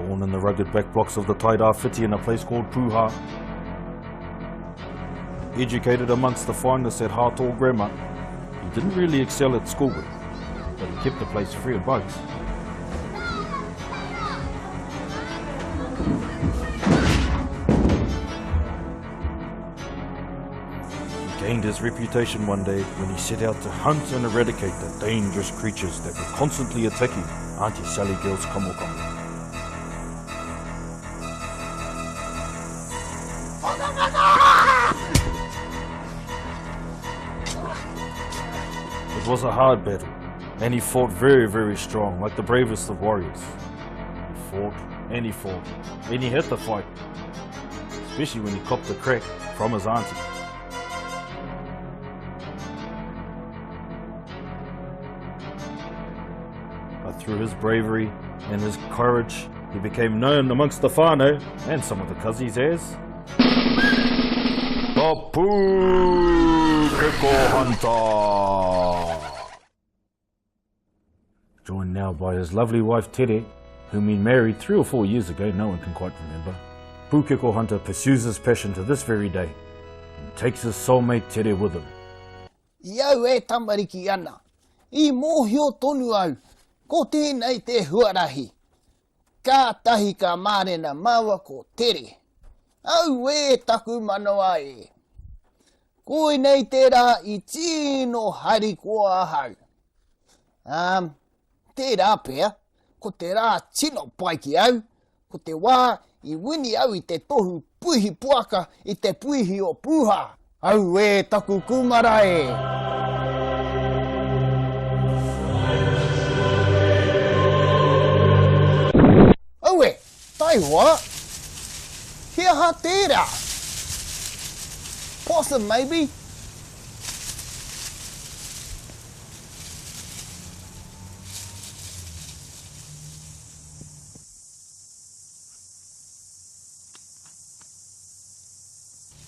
Born in the rugged back blocks of the Tairāwhiti in a place called Puha. Educated amongst the finest at Hartall Grammar, he didn't really excel at school, but he kept the place free of bugs. He gained his reputation one day when he set out to hunt and eradicate the dangerous creatures that were constantly attacking Auntie Sally Girl's kamokamo. It was a hard battle, and he fought very, very strong, like the bravest of warriors. He fought and he fought, and he hit the fight, especially when he copped the crack from his auntie. But through his bravery and his courage, he became known amongst the whānau and some of the cousins as The Pūkeko Hunter. Joined now by his lovely wife Tere, whom he married three or four years ago, no one can quite remember. Pūkeko Hunter pursues his passion to this very day and takes his soulmate Tere with him. I au e tamariki ana, i mōhio tonu au ko tēnei te huarahi. Kātahi ka mārena māua ko Tere. Auē taku manawa e! Koinei te rā i tino harikoa ahau. Um, tērā pea, ko te rā tino pai ki au, ko te wā i wini au i te tohu puihi poaka i te puihi o Pūhā. Auē taku kūmara e! Aue, taihoa! He aha tērā? Possum maybe?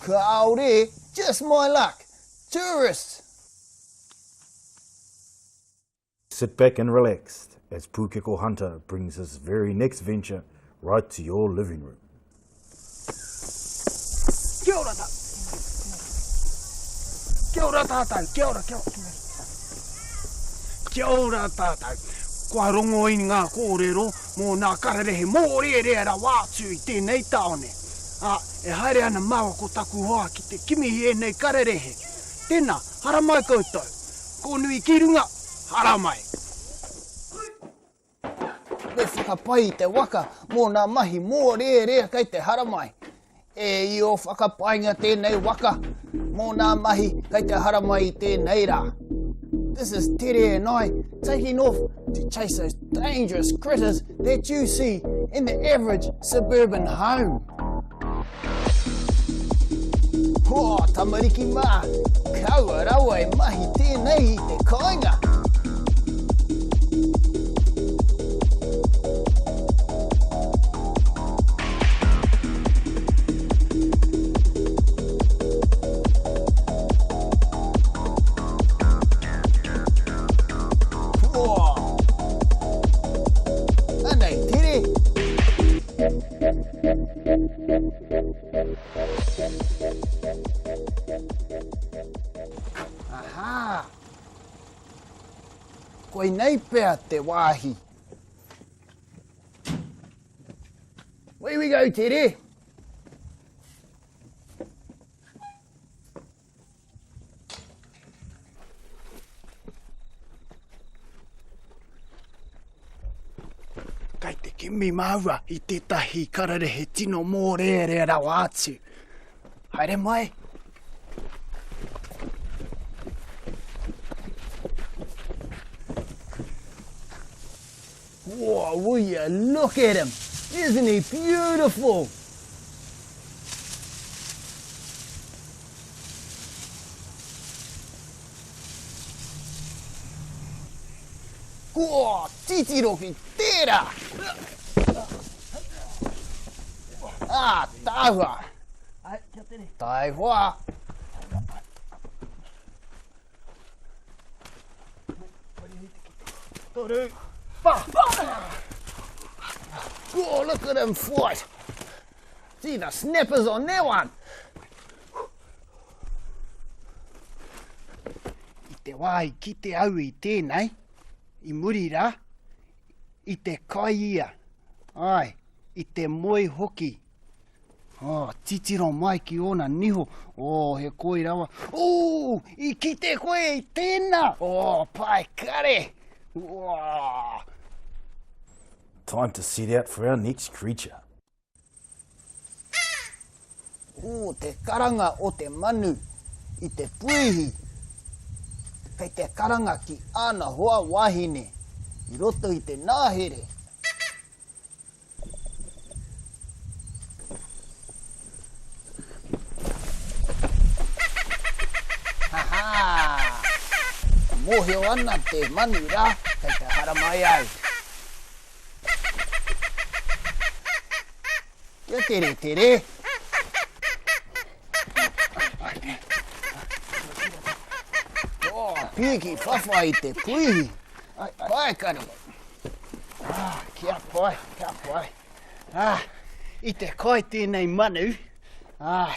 Kāore, just my luck! Tourists! Sit back and relax as Pūkeko Hunter brings his very next venture right to your living room. Kia ora ta. Kia ora tātou, kia ora, kia ora. Kia ora tātou. Kua rongo i ngā kōrero mō nā kararehe mōrearea rawa atu i tēnei tāone. Ā, e haere ana māua ko taku hoa ki te kimi i ēnei kararehe. Tēnā, haramai koutou. Kōnui ki runga, haramai! Me whakapai i te waka mō nā mahi mōrearea kei te haramai. E io whakapainga tēnei waka mō nā mahi kei te haramai i tēnei rā. This is Tere and I taking off to chase those dangerous critters that you see in the average suburban home. Oh, tamariki mā, kaua rawa e mahi tēnei i te kāinga. Anei, tere! Aha! Koinei pea te wāhi. Where we go, Tere? Kei te kimi māua i tētahi kararehe tino mōrearea rawa atu. Haere mai. Whoa, will you look at him? Isn't he beautiful? Kua titiro ki tērā! Ah, tāhua! Taihoa! Toru, wha! Oh, look at him fight. See the snappers on that one. I te wā i kite au i tēnei, i muri rā, i te kai ia, āe, i te moe hoki. Oh, titiro mai ki ōna niho, oh, he koi rawa. Ooh, i kite koe i tēnā! Oh, pai kare! Uaa! Time to set out for our next creature. Ooh, te karanga o te manu i te puihi. Kei te karanga ki āna hoa wahine i roto i te nāhere. Ha-ha! Mōhio ana te manu rā kei te haramai au. Kia tere, tere! Oh, pīki whawhai i te puihi. Pai kare. Ah, kia pai, kia pai. Ah, i te kai tēnei manu. Ah,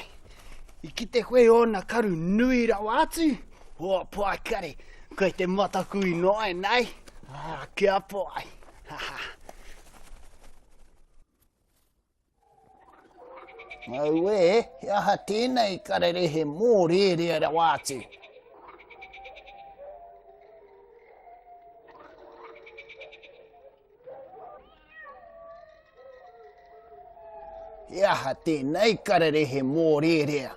i kite koe ōna karu nui rawa atu. Oh, pai kare, kei te mataku ināianei. Ah, kia pai. Ha, ha. Auē, he aha tēnei kararehe mōrērea rawa atu? He aha tēnei kararehe mōrērea?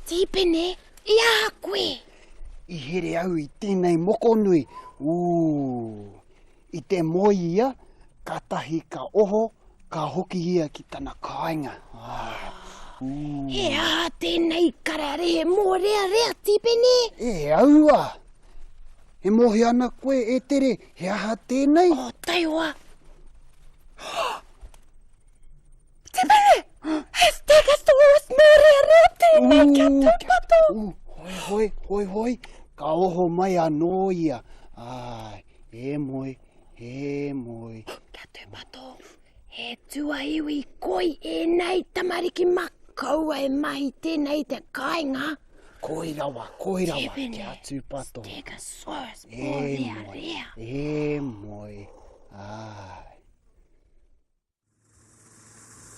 Tīpene, i aha koe? I here au i tēnei mokonui. Ū, i te moe ia, katahi ka oho, ka hoki ia ki tana kāinga. Ah, ū. He aha tēnei kararehe mōrearea, Tīpene? E aua! E mōhio ana koe, e Tere, he aha tēnei? Oh, taihoa! Tipene! He stegosaurus mōrearea tēnei, kia tūpato! Hoi, hoi, hoi, hoi, ka oho mai anō ia. Āe, e moe, e moe. Kia tūpato, he tuaiwi koi ēnei tamariki mā kaua e mahi tēnei i te kāinga. Koi rawa, koi rawa, kia tūpato. Stegosaurus, mōrearea. E moe, āe.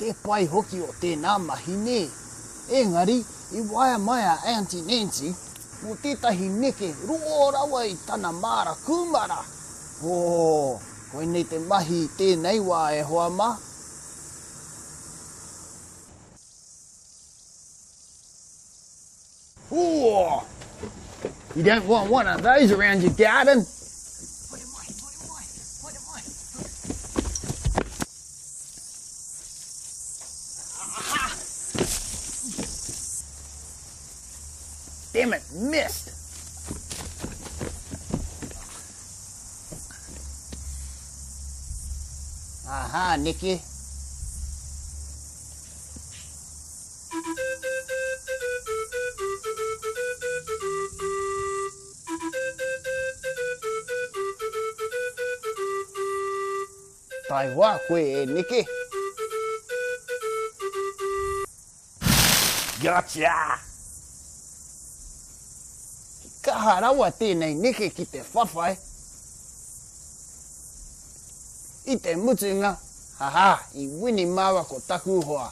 Te pai hoki o tēnā mahi nē. Engari, i waea mai a Aunty Nancy mō tētahi neke roa rawa i tana māra kūmara. Ō, koinei te mahi i tēnei wā e hoa mā. Ooh! You don't want one of those around your garden. Damn it, missed. Aha, Nikki. Taihoa koe e neke. Gotcha! He kaha rawa tēnei neke ki te whawhai. I te mutunga, haha, i wini māua ko taku hoa.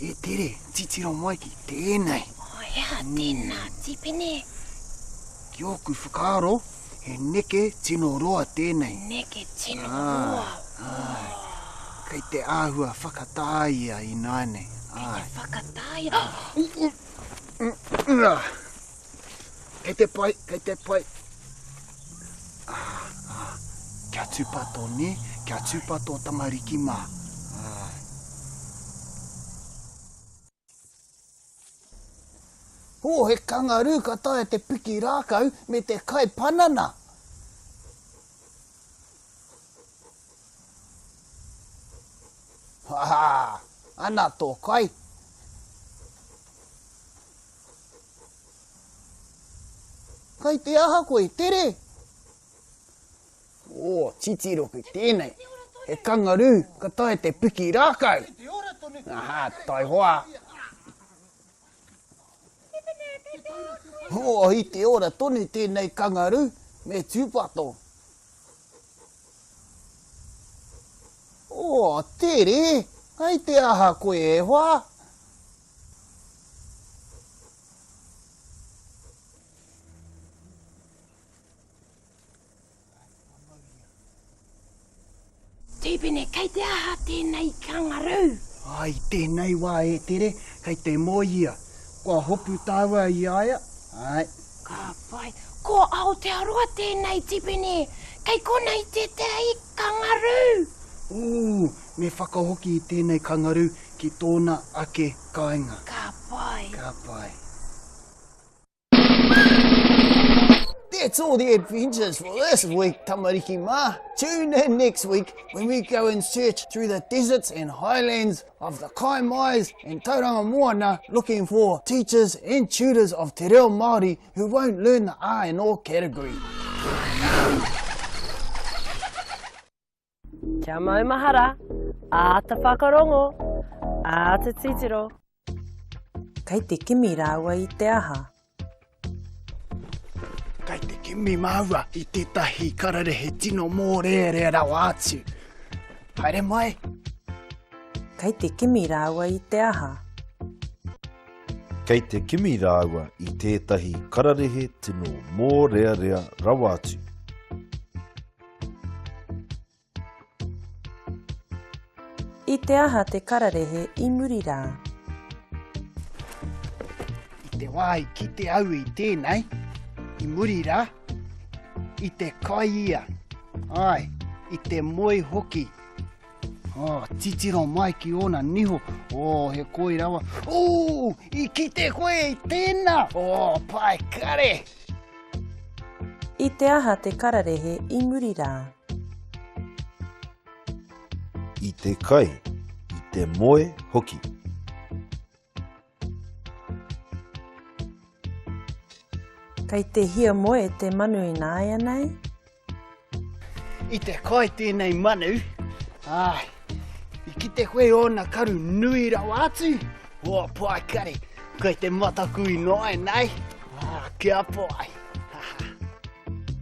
E Tere, titiro mai ki tēnei. Oh, he aha tēnā, Tīpene? Ki ōku whakaaro, he neke tino roa tēnei. Neke tino roa. Āe. Kei te āhua whakatā ia ināianei. Kei te whakatā ia. Kei te pai, kei te pai. Ah, ah. Kia tūpato, nē? Kia tūpato tamariki mā. Āe. Hō, he kangarū ka taea te piki rākau me te kai panana. Aha, ana tō kai. Kai te aha koe, tere! Ō, titiro ki tēnei. He kangarū ka taea te piki rākau. Aha, taihoa. Ō, i te ora tonu tēnei kangarū, me tūpato. Ō, tere, kei te aha koe e hoa? Tīpene, kei te aha tēnei kangaroo? Ā, i tēnei wā e Tere, kei te moe ia. Kua hopu tāua i a ia, āe. Ka pai. Ko Aotearoa tēnei, Tīpene. Kei konei tētahi kangaroo. Ū, me whakahoki i tēnei kangaroo ki tōna ake kāinga. Ka pai. Ka pai. That's all the adventures for this week, tamariki mā. Tune in next week when we go and search through the deserts and highlands of the Kaimais and Tauranga Moana looking for teachers and tutors of Te Reo Māori who won't learn the R and O category. Kia maumahara, āta whakarongo, āta titiro. Kei te kimi rāua i te aha? Kei te kimi māua i tētahi kararehe tino mōrearea rawa atu. Haere mai! Kei te kimi rāua i te aha? Kei te kimi rāua i tētahi kararehe tino mōrearea rawa atu. I te aha te kararehe i muri rā? I te wā i kite au i tēnei, i muri rā, i te kai ia, āe, i te moe hoki. Oh, titiro mai ki ōna niho, oh, he koi rawa. Oh, i kite koe i tēnā! Oh, pai kare! I te aha te kararehe i muri rā? I te kai, i te moe hoki. Kei te hiamoe te manu ināianei? I te kai tēnei manu, āe, i kite koe ōna karu nui rawa atu, oh pai kare, kei te mataku ināianei, ā, kia pai.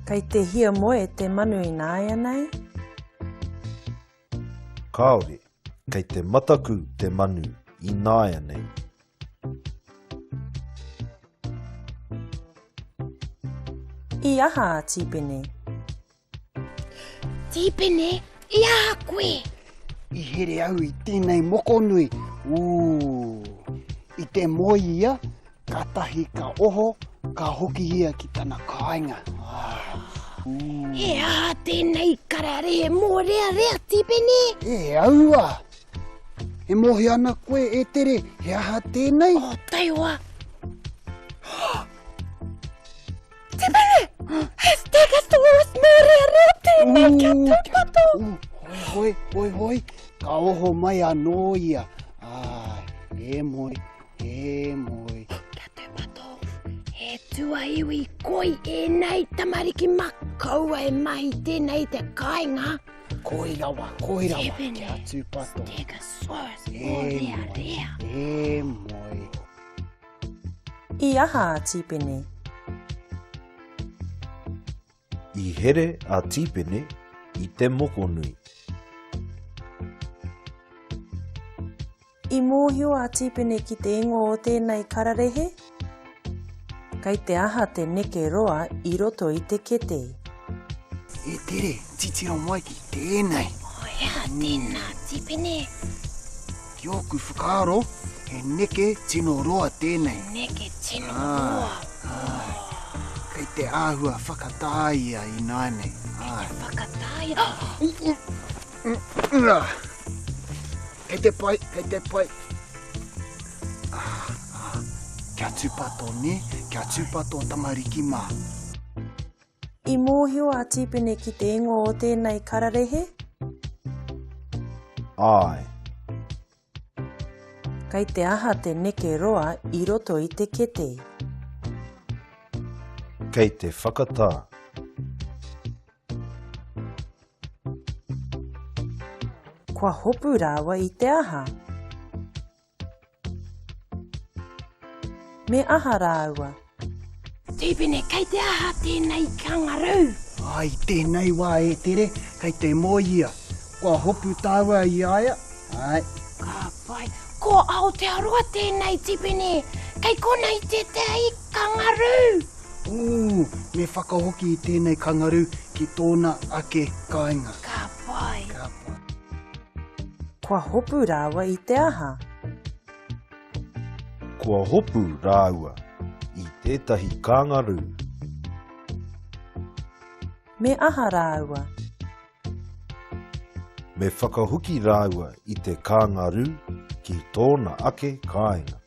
Kei te hiamoe te manu ināianei? Kāore, kei te mataku te manu ināianei. I aha a Tīpene? Tīpene, i aha koe? I here au i tēnei mokonui. Ū, i te moe ia, kātahi ka oho, ka hoki ia ki tana kāinga. Ū. He aha tēnei kararehe mōrearea, Tīpene? E aua! E mōhio ana koe, e Tere, he aha tēnei? Oh, taihoa! Tipene! He Stegosaurus mōrearea tēnei, kia tūpato! Hoi, hoi, hoi, hoi, ka oho mai anō ia. Āe, e moe, e moe. Kia tūpato, he tuaiwi koi ēnei tamariki mā, kaua e mahi tēnei i te kāinga. Koi rawa, koi rawa, kia tūpato. Stegosaurus, mōrearea. E moe. I aha a Tīpene? I here a Tīpene i te mokonui. I mōhio a Tīpene ki te ingoa o tēnei kararehe? Kei te aha te neke roa i roto i te kete? E Tere, titiro mai ki tēnei. Oh, he aha tēnā, Tīpene? Ki ōku whakaaro, he neke tino roa tēnei. Neke tino roa. Āe. Kei te āhua whakatā ia ināianei. Kei te whakatā ia. Kei te pai, kei te pai. Ah, ah. Kia tūpato, nē? Kia tūpato tamariki mā. I mōhio a Tīpene ki te ingoa o tēnei kararehe? Āe. Kei te aha te neke roa i roto i te kete? Kei te whakatā. Kua hopu rāua i te aha? Me aha rāua? Tīpene, kei te aha tēnei kangarū? Ai, tēnei wā e Tere, kei te moe ia. Kua hopu tāua i a ia, ai. Ka pai. Ko Aotearoa tēnei, Tīpene. Kei konei tētehi kangarū. Ū, me whakahoki i tēnei kangarū ki tōna ake kāinga. Ka pai. Ka pai. Kua hopu rāua i te aha? Kua hopu rāua i tētahi kangarū. Me aha rāua? Me whakahoki rāua i te kangarū ki tōna ake kāinga.